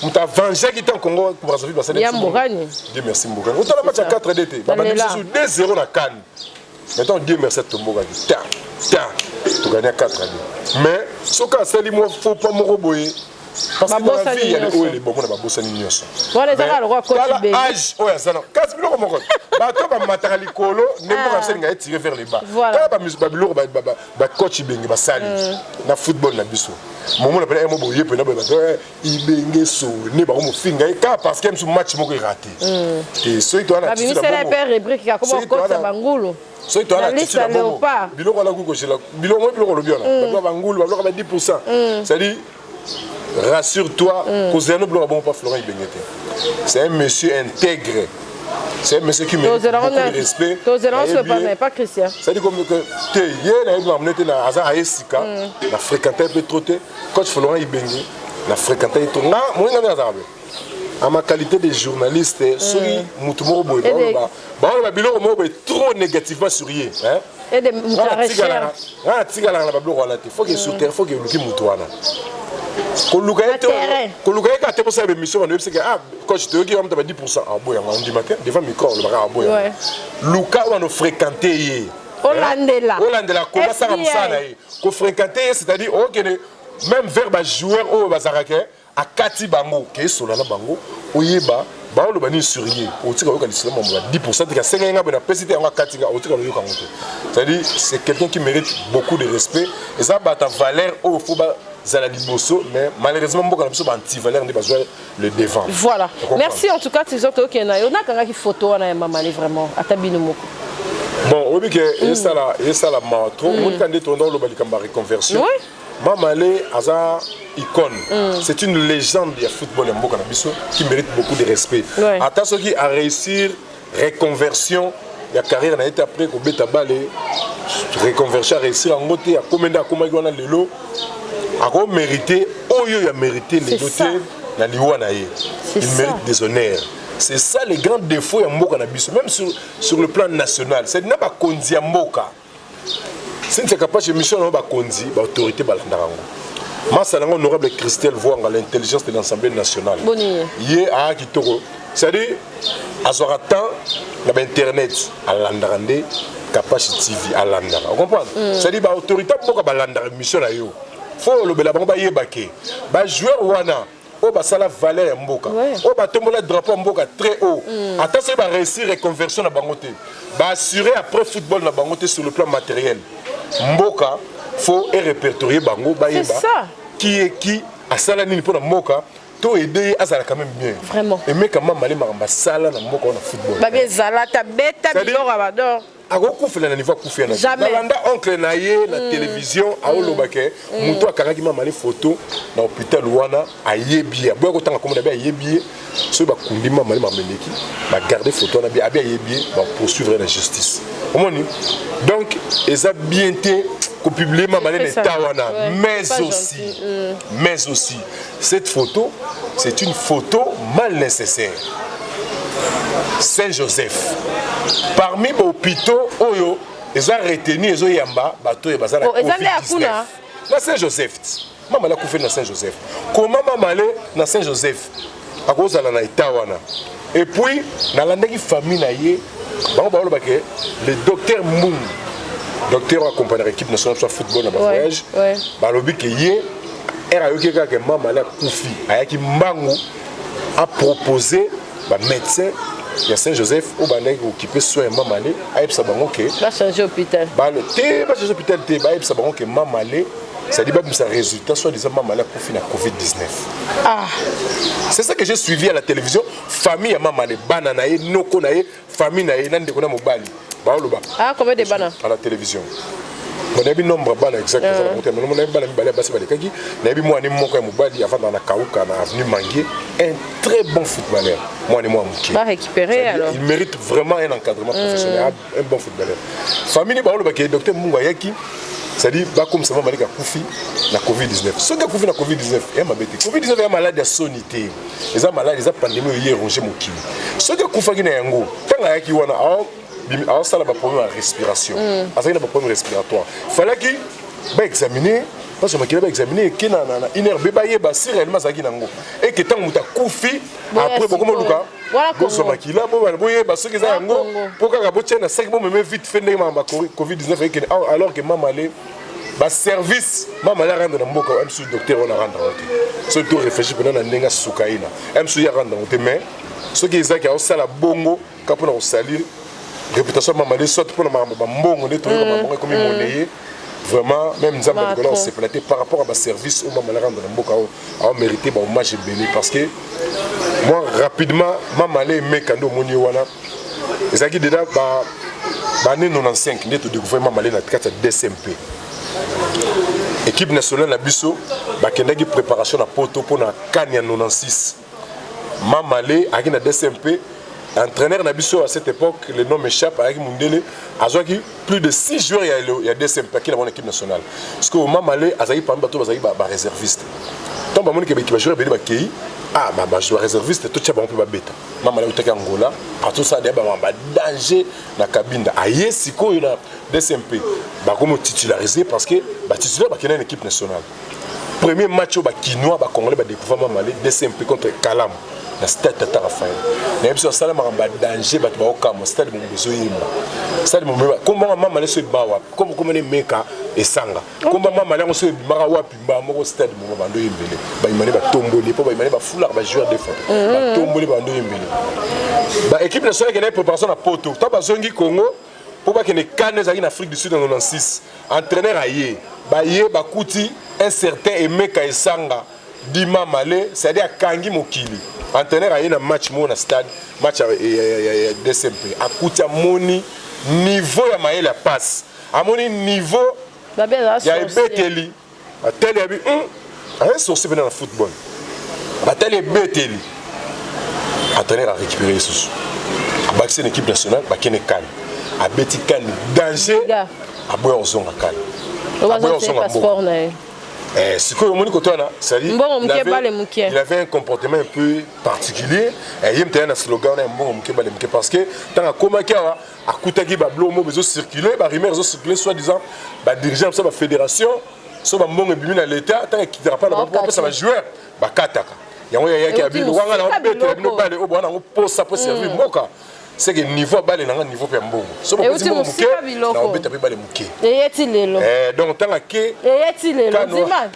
ntango Congo Brazzaville basali Ya Mbokani. Dieu merci, Mbokani. Otala match ya 4 d te, babandi Balela. biso 2-0 na CAN. Maintenant, Dieu merci, tombokaki ta ta, togagna 4 d. Mais soki asali mwa faux pas moko boye, parce que dans la Babosani vie, il y a nyonso. oyo lebongo na babosani nyonso. Wana eza kaka lokola coach Tala Bengi. âge oyo aza na kasi biloko moko, bato bamataka likolo nde mboka biso elinga etire vers le bas. Voilà. Tala babiloko bacoach Ibenge basali na football na biso. Momona pena mo boye pena boye, bato Ibenge sone bango mofinga ye kaka parce que misu match moko eraté te. Soki toza na attitude ya Babimisela bongo, mpe rubrique akoma Soki kokotisa bangulu soki toza na na liste attitude ya ya bongo, léopard. Biloko wana kuki kozela biloko mo, biloko olobi wana, babiloko bangulu, babiloko ba 10, c'est-à-dire rassure-toi, kozela no biloko ya bongo pa Florent Ibenge te. C'est un monsieur intègre, c'est un monsieur qui mérite beaucoup de respect. Tozela ngo Nayebi ye. pas pas Christian. C'est-à-dire comme que te ye nayebi makambo te na aza aye sika na fréquente mpe trop te. Coach Florent Ibenge, na fréquente ye trop. Nga moninga nde azalaka be à ma qualité de journaliste, soki mutu moko boye baoloba biloko moko boye trop négativement sur ye, hein? Ede mutu ya recherche. Nga natikalaka na babiloko wana te. Faut que sur terre, faut que oluki mutu wana, koluka ye te. Na terrain. Koluka ye kaka te mposala bémission bando oyebiseke: "Ah coach, toyoki yo mutu ba 10." Aboyanga, ondima te devant micro, olobaka aboyanga. Luka wana ofréquente ye. Olandela. Olandela koma saka FBI. Mosala na ye, kofréquente ye, c'est-à-dire okende même vers bajoueur oyo bazalaka ke akati bango, ke esola na bango, oyeba baoloba nini sur ye. Otika oyoka lisolo mambo ya 10 te, kasengai nga boye, napesi te yango, akati nga, otika oyoka yango te. C'est-à-dire c'est quelqu'un qui mérite beaucoup de respect. Eza bato ya valeur oyo faut bazala liboso, mais malheureusement mboka na biso ba antivaleur nde bazwa le devant. Voilà. Comprendre. Merci en tout cas. Trésor, tokende na yo. Nakangaki photo wana ya Mamale, vraiment ata bino moko. Bon, oyebi ke esala mawa trop. Omonika nde tonda oloba likambo ya reconversion. Mamale aza icône, c'est une légende ya football ya mboka na biso qui mérite beaucoup de respect. Ata soki aréussir reconversion ya carrière na ye te après kobeta bale, reconversion aréussir yango te, akomi nde akomaki wana lelo, akomérite oyo ya mérité lelo ça. te na liwa na ye. C'est Il ça. mérite des honneurs. C'est ça le grand défaut ya mboka na biso, même sur le plan national. C'est na bakonzi ya mboka. Cynthia Kapache, émission nango, bakonzi, baautorité balandaka yango. Masala yango, honorable Christelle Voanga, l'intelligence de l'Assemblée nationale. Boni ye. Ye aya kitoko, c'est-à-dire azwaka temps na bainternet, alandaka nde Kapache TV, alandaka, ocomprendre? C'est-à-dire baautorité mboka balandaka émission na yo. Faut olobela bango, bayeba ke bajoueur wana oyo basala valeur ya mboka, oyo batombola drapeau ya mboka très haut, ata soki baréussir reconversion na bango te, baassurer après football na bango te sur le plan matériel, mboka faut erépertorier bango, bayeba C'est ça. qui est qui, asala nini mpo na mboka, to aide ye azala quand même bien. Vraiment. Emeka Mamale, makambo asala na mboka wana football. Babi ezala ta beta C'est-à-dire- biloko ya bador. Akokufela na niveau akufela na Jamais. Nalanda oncle na ye na télévision, aoloba ke moto akangaki Mamale photo na hôpital wana ayebi ye, aboya kotanga kombo na be, ayebi ye. Soki bakundi Mamale, mameleki bagarde photo wana, abi ayebi ye, bapoursuivre na justice. Omoni, donc eza bien te kopublier Mamale na C'est ça. état wana. Ouais, Mais c'est pas aussi gentil. Mais aussi cette photo, c'est une photo mal nécessaire. Saint-Joseph, parmi bahôpitaux oyo eza retenu, ezoyamba bato oyo baza na Oh, eza nde ya COVID-19. kuna? Na Saint-Joseph ti. Mamale akufeli na Saint-Joseph. Koma Mamale na Saint-Joseph akozala na état wana? Et puis nalandaki famille na ye, bango baoloba ke le docteur Mbungu, docteur oyo accompagnaka équipe nationale ya football na bavoyage, balobi ke ye ere ayoki kaka ke Mamale akufi, ayaki mbangu apropose bamédecin. ya Saint Joseph oyo bandaki kokipe soin ya Mamale, ayebisa bango ke bachange hôpital. Te, bachange hôpital te, bayebisa bango ke Mamale, c'est-à-dire babimisa résultat, soit disant Mamale akufi na Covid-19. Ah. C'est ça que j'ai suivi à la télévision. Famille ya Mamale, bana na ye, noko na ye, famille na ye, na ndeko na mobali baoloba. Ah, combien de bana? À la télévision. Bon, nayebi nombre bana exact eza na bango te, mais nayebi bana mibale ya basi balekaki. Nayebi mwana moko ya mobali avandaka na Kauka, na avenue Manguier, un très bon footballeur, mwana mwa moke. Ba récupérer. C'est-à-dire, alors il mérite vraiment un encadrement professionnel, un bon footballeur. Famille baolobaki, docteur Mungu ayaki, c'est-à-dire bakomisa Mama Malika akufi na Covid-19. Soki akufi na Covid-19, ya mabe te. Covid-19 ya maladi ya soni te, eza maladi, eza pandémie oyo ye eronge mokili. Soki akufaki na yango, ntango ayaki wana aosala baproblème ya respiration, azalaki na baproblème respiratoire, falaki baexamine, parce que makila baexamine eke na INRB, bayeba si réellement azalaki nango. Eke ntango moto akufi, Boya après bokoma sikoyo. luka Wana bozwa Congo. makila, boyeba soki eza Wana yango, Congo. mpo kaka botia na saki, bomeme vite fait ndenge makambo ya Covid-19 ekende. Alors que Mamale, baservice Mamale arendre na mboka, mosusu docteur wana arendre yango te. Soki to réfléchir mpena na ndenge asuka ye na mosusu, ye arendre yango te. Mais soki ezaki aosala bongo ka mpona kosalir réputation ya Mamale, soit mpona makambo bambongo nde toyoka makambo ekomi monnaie, vraiment, même Nzambe likolo Macron. Osepela te par rapport à baservice oyo Mamale arendre na mboka oyo. Aomérité bahommage ebele, parce que moi, rapidement, Mamale emeka nde omoni ye wana, ezalaki déjà ba baannée 95 nde todécouvrir Mamale na kati ya DCMP. Équipe nationale na biso bakendaki préparation na Poto mpona CAN ya 96. Mamale ayaki na DCMP. Entraîneur na biso à cette époque, le nom m'échappe, ayaki mundele, azwaki plus de 6 joueurs ya DCMP, aki na bango na équipe nationale, parce que Mamale azalaki parmi bato bazalaki baréserviste. Ntango bamoni ke bajoueur ebele bakei, ah, baréserviste totia bango mpe babeta. Mamale autaki Angola, atosala deya bamama badanger na Kabinda. Aye sikoyo na DCMP, bakomi titularisé, parce que batitulaire bakende na équipe nationale. Premier match oyo bakinois, bacongolais badécouvrir Mamale, DCMP contre Kalamu na stade Tata Raphaël. Nayebi biso asala makambo ya danger, bato baokamwa, stade mombo ezoyemba, stade mombo. Kombanga Mamale so eba wapi? Kombo komona emeka esanga komba Mamale yango so ebimaka wapi? Mbaa moko stade momo bando oyembele, bayimane batomboli, mpo bayimane bafulaka bajoueur des fois, batomboli, bando oyembele. Baéquipe nationale ekendaki préparation na Poto, to bazongi Congo mpo bakende CAN ezalaki na Afrique du Sud na 96. Entraîneur aye, baye bakuti un certain Emeka Esanga Dima Male, c'est-à-dire akangi mokili. Entraîneur aye na match moko na stade, match ya DCMP, akuti, amoni niveau ya mayele ya passe, amoni niveau Babi azala ya sorcier. Ebeteli, atali, abi aza sorcier mpena na football. Batali ebeteli, entraîneur arécupéré lisusu, abakisi na équipe nationale, bakende CAN, abeti CAN danger. Liga. Aboya kozonga CAN. Oyo Aboya baza kozonga mboka. passeport na ye. Sikoyo omoni koto wana, c'est-à-dire Mbongo il moke, bale moke. il avait un comportement un peu particulier. Ye moto aya na slogan wana ya mbongo moke, bale moke, parce que ntango akomaki awa, akutaki bablo mo ezocircule, barumeur ezocircule, soi disant badirigeant biso, bafédération, so bambongo ebimi na l'état, ntango ekitaka mpa na bango, bapesa bajoueur, bakataka yango. Yayaki Euti abi wanga na mosika. obetela bino Biloko. bale oyo bwana yango posa po servir mboka, c'est que niveau ya bale nanga, niveau mpe ya mbongo so bopesi Euti mbongo moke, mosika biloko. na obeta mpe bale moke. Eyeti lelo. Donc ntango ake Eyeti lelo. Kano. Ndima.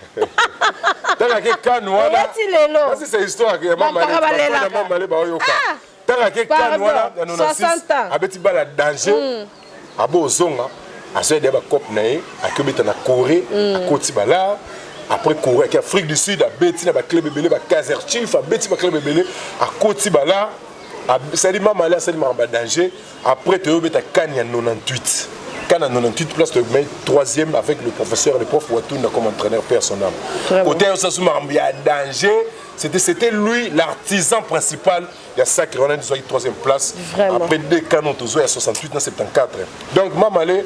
Ntango ake CAN wana. Eyeti lelo. Kasi c'est histoire ya Bampaka balelaka. Mamale baoyoka. Ah! Ntango ake CAN Pardon, wana ya 96, 60 ans. abeti bala danger, abo ozonga, azwa deya bacope na ye, ake obeta na Corée, akoti bala. Après Corée, ake Afrique du Sud, abeti na baclub ebele, baKaizer Chief, abeti baclub ebele, akoti bala. Asali Mamale, asali makambo ya danger. Après toyobeta CAN ya 98, CAN ya 98, place toyobimai troisième avec le professeur, le prof Watunda comme entraîneur, père son âme. Très bon. Côté oyo sasu makambo ya danger, c'était lui l'artisan principal ya sacre wana, tozwaki troisième place. Vraiment. Après deux CAN tozwa ya 68 na 74. Donc Mamale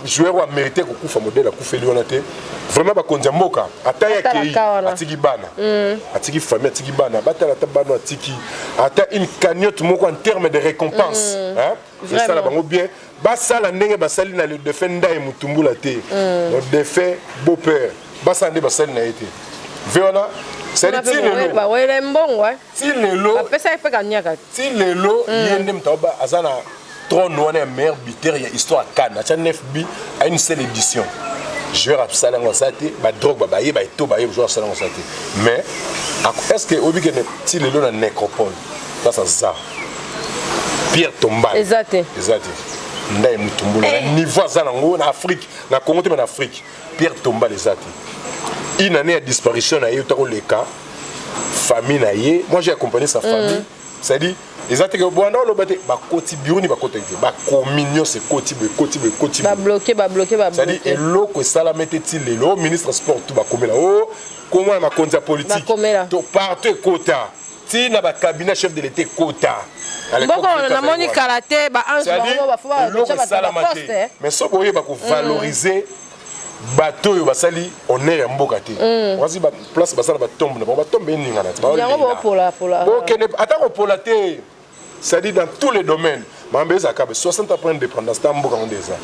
joueur oyo amérité kokufa modèle akufeli wana te. Vraiment, bakonzi ya mboka, ata ye Atala akei, ka wana. Atiki bana, atiki famille, atiki bana, batala ata bana, atiki ata une cagnotte moko en terme de récompense, hein? Vraiment. Esala bango bien, basala ndenge basali na le défunt Ndai Mutumbula te. Donc défunt beau père, basala nde basali na ye te ve wana, c'est-à-dire ti lelo, Bawele mbongo, eh. ti lelo, Bapesaki mpe kaniaka. Ti lelo ye nde moto aoba aza na trône wana ya meilleur buteur ya histoire ya CAN, atya 9 buts à une seule édition. Joueur asala yango asala te, badrogue babaye, baeto baye, joueur asala yango asala te. Mais est ce que oyebi kene ti lelo na nécropole, place aza Pierre Tombale eza te. Eza te. Ndaye Mutumbula na niveau aza nango na Afrique, na Congo te, mais na Afrique, Pierre Tombale eza te. Une année ya disparition na ye ota koleka, famille na ye, moi j'ai accompagné sa famille, c'est-à-dire eza te ke bwanda oloba te, bakoti bureau ni bakotaki te, bakomi nyonso ekoti boye, ekoti boye, ekoti boye. Babloqué, babloqué. C'est-à-dire Babloqué. Eloko esalami te ti lelo. O ministre sport tu bakomela, o komona makonzi ya politique. Bakomela. To partout ekota ti na bacabinet chef de l'état ekota. À l'époque, Mboko Félix namoni azali wana. kala te, baange C'est-à-dire, bango bafo eloko batya bato na esalama baposte. te, mais so boyeba kovaloriser bato oyo basali honneur ya mboka te, wasi place basala batombe na bango, batombe eningana te. Yango bopolapola. Bokende ata kopola te, c'est-à-dire dans tous les domaines makambo ezalaka be 60 après indépendance ta mboka ngo nde eza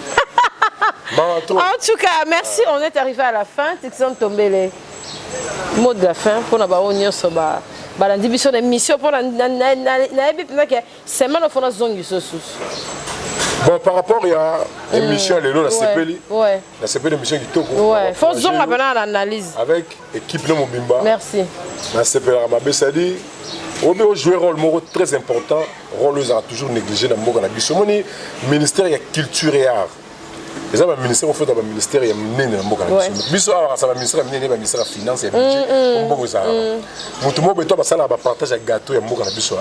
mawa trop. En tout cas, merci, on est arrivé à la fin. Tixon Tombele, mot de la fin mpona bango nyonso balandi biso na émission, mpona nayebi mpenza ke semaine ofo nazongisa susu. Bon, par rapport ya émission ya lelo, nasepeli. Nasepeli, émission kitoko. Ouais, faut zonga mpena na analyse. Avec équipe no mobimba. Merci. Nasepelaka mabe, c'est-à-dire obi ojouer rôle moko très important, rôle oyo ezalaka toujours négligé na mboka na biso. Omoni ministère ya culture et art eza baministère ofota, baministère ya minene na mboka na biso. Biso awa kasa baministère ya minene, baministère ya finance, ya budget, po mbongo ezalaka. Motu moko boye to basalaka bapartage ya gâteau ya mboka na biso,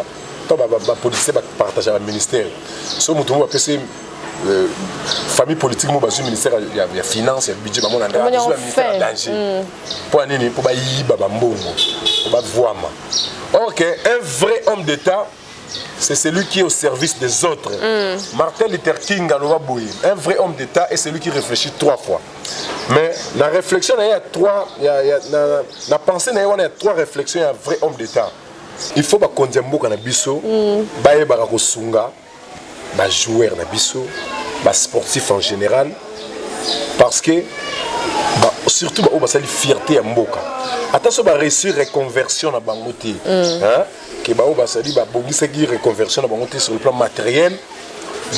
to bapoliticien bapartage ya baministère. So motu moko bapesi, famille politique mo bazwi ministère ya finance, ya budget, bamona Bamoni yango ministère ya fin. Danger. Mpo ya nini? Mpo bayiba bambongo, mpo bavwama. Or que un vrai homme d'état, c'est celui qui est au service des autres. Martin Luther King aloba boye: un vrai homme d'état est celui qui réfléchit trois fois. Mais la réflexion na ye ya trois ya, na pensée na ye wana ya trois réflexions ya vrai homme d'état. Il faut bakonzi ya mboka na biso bayebaka kosunga bajoueur na biso, basportif en général, parce que surtout baoyo basali fierté ya mboka, ata so baréussir reconversion na bango te, hein, ke baoyo basali babongisaki reconversion na bango te sur le plan matériel,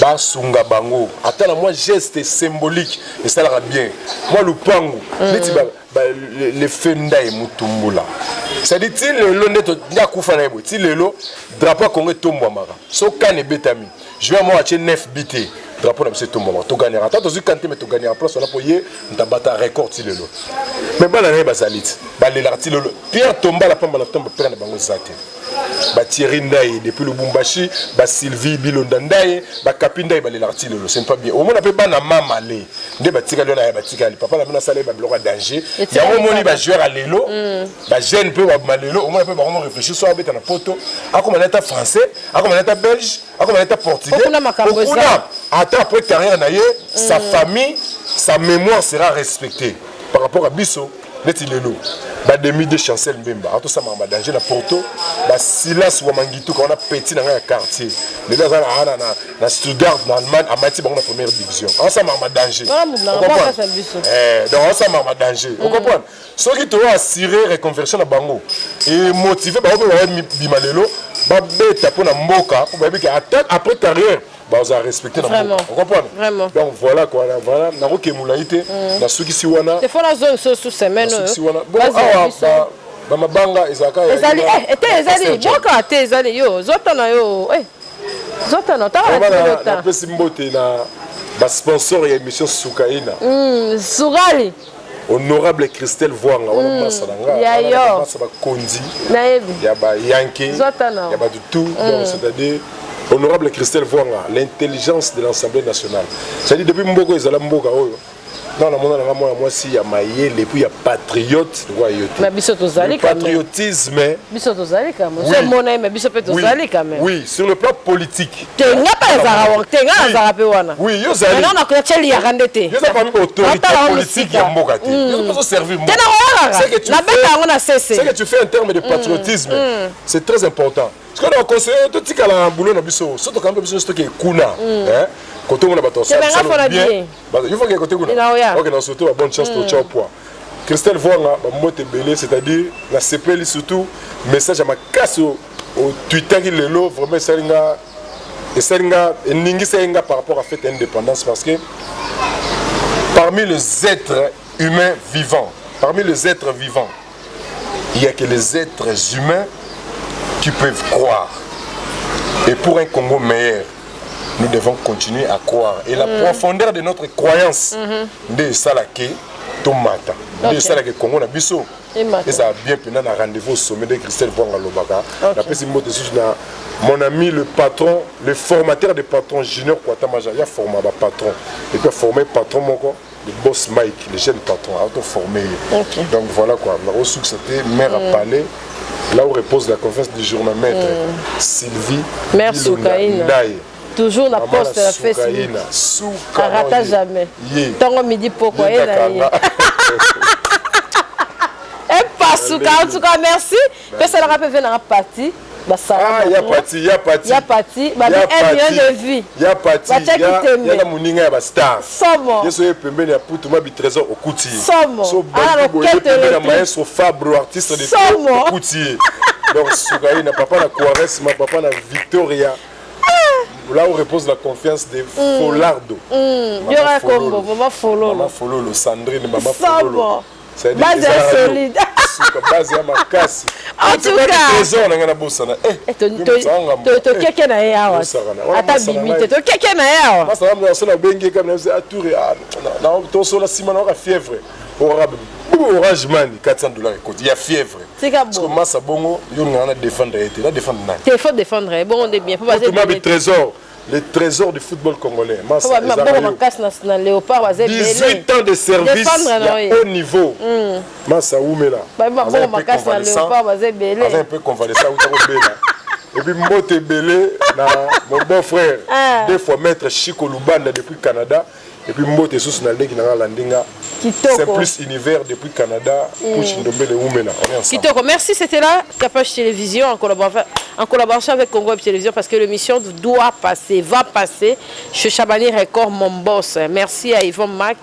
basunga bango ata na mwa geste symbolique, esalaka bien. Mwa lupangu neti le feu Ndaye Mutumbula, c'est-à-dire ti lelo nde nde akufa na ye boye, ti lelo drapeau ya Congo etombwamaka. So kane ebetami, joueur moko atie 9 bi te, drapeau na biso etombwamaka, togagnaka. Ata tozwi kane te, me togagnaka place wana mpo ye moto abata record ti lelo. Me bana na ye bazali ti balelaka ti lelo. Pierre Tombala pamba na tomba pere na bango eza te. Bathierry Ndaye depuis Lubumbashi, Basylvie Bilonda Ndaye, Bakapi Ndaye balelaka ti lelo. Ce n'est pas bien. Omona mpe bana mamale nde batikali wana ya batikali papa na bino asala ye babiloko ya danger. Etikali yango omoni kaka. Bajoueur ya lelo, bajeune mpe babima lelo, omona mpe bango réfléchir so abeta na poto, akoma na ata français, akoma na ata belge, akoma na ata portugais. Po kuna makambo Po kuna, eza. Ata après carrière na ye, sa famille, sa mémoire sera respectée par rapport à biso. Neti lelo bademi de Chancel Mbemba atosamaka badanger na Porto, basilas wa Mangituka wana, petit na ngai ya quartier, lelo aza na Stuttgart na Allemagne, amati bango na première division, aosamaka badanger. Wana moto na bango akasa biso. Donc aosamaka badanger, ocomprendre? Soki toyo assurer reconversion na bango, emotive bango mpe babima lelo babeta mpo na mboka, mpo bayebi ke ata après carrière bazala respecté na mboka. Ocomprendre? Vraiment. Donc voilà quoi, voilà, nakoki molai te, nasukisi wana. Te fo nazongisa su semaine oyo. Nasukisi wana. Bon, Bazela awa biso. bamabanga ezalaka Ezali ete ezali Pasteur John. boka te, ezali yo zotana yo zotana otala. Vraiment, Na ota. Napesi mbote na basponsor ya émission Sukaina. Sukali. Honorable Christelle Voanga wana, masa na nga. Ya wana yo. masa bakonzi Nayebi. ya bayanke Zotana. ya bato tout. Donc c'est-à-dire honorable Christelle Voanga, l'intelligence de l'Assemblée nationale, c'est-à-dire depuis mboka ezala mboka oyo, non, namona nanga mwana mwasi ya mayele et puis ya patriote lokola yo te. Mais biso tozali Le quand même. patriotisme. Biso tozali quand même. Oui. So omona ye, mais biso mpe tozali quand même. Oui, sur le plan politique. Te, nga mpe nazalaka te, nga nazalaka mpe wana. Oui, yo ozali. Maintenant natia liyaka nde te. Yo oza parmi baautorité Natala yango politique mosika. ya mboka te, yo mpe ozoservir Te, nakoyakaka nabeta yango na Ce sese. que tu fais en termes de patriotisme, c'est très important. Parce que na conseiller, totikala na boulot na biso, so tokamba biso nyonso toke kuna, hein, kote omona bato. Te, benga fona bien. Il faut que kote kuna. Ina oya. Ok, na surtout ba bonne chance, to tcha poids. Christelle Voanga, bambote ebele, c'est-à-dire nasepeli surtout message ya makasi otwitaki lelo, vraiment esali nga, esali nga, eningisaki nga par rapport à fête indépendance, parce que parmi les êtres humains vivants, parmi les êtres vivants, il y a que les êtres humains qui peuvent croire. Et pour un Congo meilleur. Nous devons continuer à croire. Et la profondeur de notre croyance, nde esalaki tomata, nde esalaki Congo na biso Emata. Ezala bien mpenza na rendez-vous au sommet de Christelle Vwanga alobaka. Napesi mbote lisusu na mon ami, le patron, le formateur de patron, Junior Kwatamaja. Ya forma bapatron et puis aforme patron moko, le boss Mike, le jeune patron autoformé ye. Donc voilà quoi, nakosukisa te. Mère à palais, là où repose la confiance du journal, maître Sylvie Mère Bilonda Soukaina. Ndaye. Toujours na Mama poste na ya Facebook. Soukaina, suka Arata non, ye. jamais. Ye. Ntongo, midi, pokwa, Ye ye na ye. ndakanga. Epasuka. En tout cas, merci. Pesalaka mpe ve nanga pati basala. Ah, ya pati, ya pati. Ya pati babi Ya 1 million pati. de vues. Ya pati. Batiaki tembe. Ya na moninga ya bastar. Somo. Ye so ye pembeni ya putu mabi Trésor, okuti ye. Somo. So Ah, bandi boye, ye loketo pembeni ya électrique. maestro Fabro, artiste de Somo. okuti ye. Donc suka ye na papa na Quaresma, papa na Victoria, là où repose la confiance de Folardo. Mama Yora Fololo. Kombo, mama Fololo. Mama Fololo Sandrine, mama Somo. Fololo. C'est-à-dire, Base ya ezalaka yo. solide. Suka, base ya makasi. En tout cas. Trésor na ngai nabosana. Eh, tokeke na ye awa. Osakana. Wana Ata masala bimi ngai. te, tokeke na ye awa. Masala so nabengi ye kaka, na atour tosola nsima na oka fièvre, okaka Orange Money, 400 $ ekoti ya fièvre. Tika Parce que bongo. Masa bongo yo ngana na défendre ye te, na défendre nani? Te, faut défendre ye bongo nde bien po baza Otuma bi ebele. Trésor, le trésor du football congolais. Po Masa babima ezalaka bongo yo. makasi na Léopard, baza ebele. 18 ans de service Défendre na ya ye. haut niveau, masa umela. Babima Aza bongo un peu makasi na convalescent. Léopard, baza ebele. Aza un peu convalescent, auta kobela. Et puis mbote ebele na mon bon frère, deux fois maître Chico Lubanda depuis Canada. Et puis mbote susu na leki nanga landinga. Kitoko. C'est plus univers depuis Canada. Puchi Ndombele umela, on est ensemble. Kitoko, merci. C'était là Capage Télévision en collaboration avec Congo Web Télévision parce que l'émission doit passer, va passer chez Chabani Record, mon boss. Merci à Yvon Mac,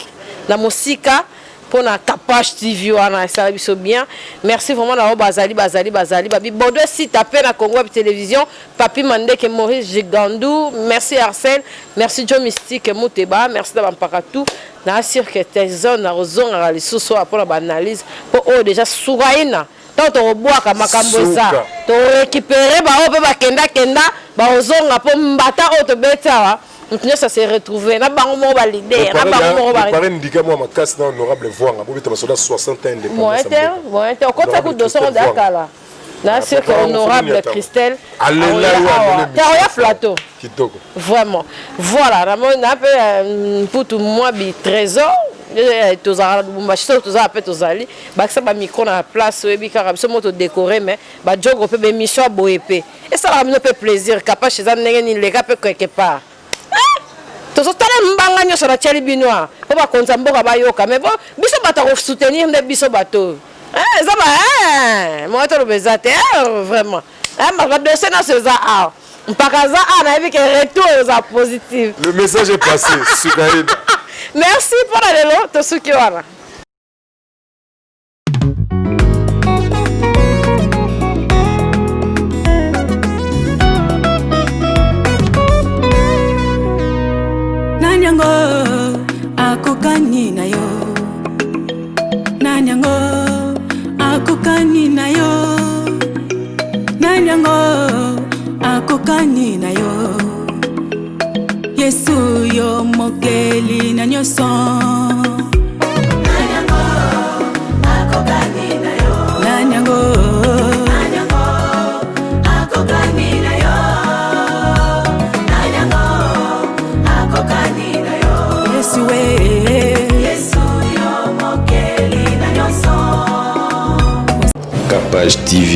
na Mosika pour na Capage TV wana esala biso bien. Merci vraiment na oyo bazali bazali bazali babi bodo site ape na Congo Web Télévision, Papi Mandeke, Maurice Gigandou, merci Arsène, merci Joe Mystique Muteba, merci na bampaka tout na asire te zone na kozongaka lisusu awa mpona baanalyse mpo oyo déjà sukaina ntango tokobwaka makambo eza Suka. Torécupere bango mpe bakendakenda bakozonga mpo mbata oyo tobeti awa, moto nyonso ase retrouve na bango moko baleader na bango moko ba Préparé ndika mwa makasi na honorable Voanga, bobeta basoda 61 Moyen te, moyen te, okota ku dossier ngo deya kala na sûr que honorable Christelle Alela yo. awa te, aoya plateau. Kitoko. Vraiment, voilà, namoni na mpe mputu mwa bi Trésor. Tozalaka na Lubumbashi, soki tozala mpe tozali bakisa bamicro na place, oyebi kaka biso mo todécore, mais bajogo mpe bémission ya boye mpe esalaka bino mpe plaisir. Kapashe eza ndenge nini, leka mpe quelque part tozotala mbanga nyonso natiali bino awa mpo bakonzi ya mboka bayoka. Mais bon, biso bato ya kosoutenir nde biso bato oyo. Eza ba moya toloba eza te vraiment. Badossier nyonso eza awa, mpaka aza awa, nayebi ke retour eza positive. Le message est passé, sukaina. Merci mpona lelo, tosuki wana. Nani yango akokani na yo? Nani yango akokani na yo? Nani yango akokani na yo? Yesu, yo mokeli na nyonso. Nani yango akokani na yo? Nani yango akokani na yo? Nani yango akokani na yo? Yesu we. Yesu, yo mokeli na nyonso. Capage TV.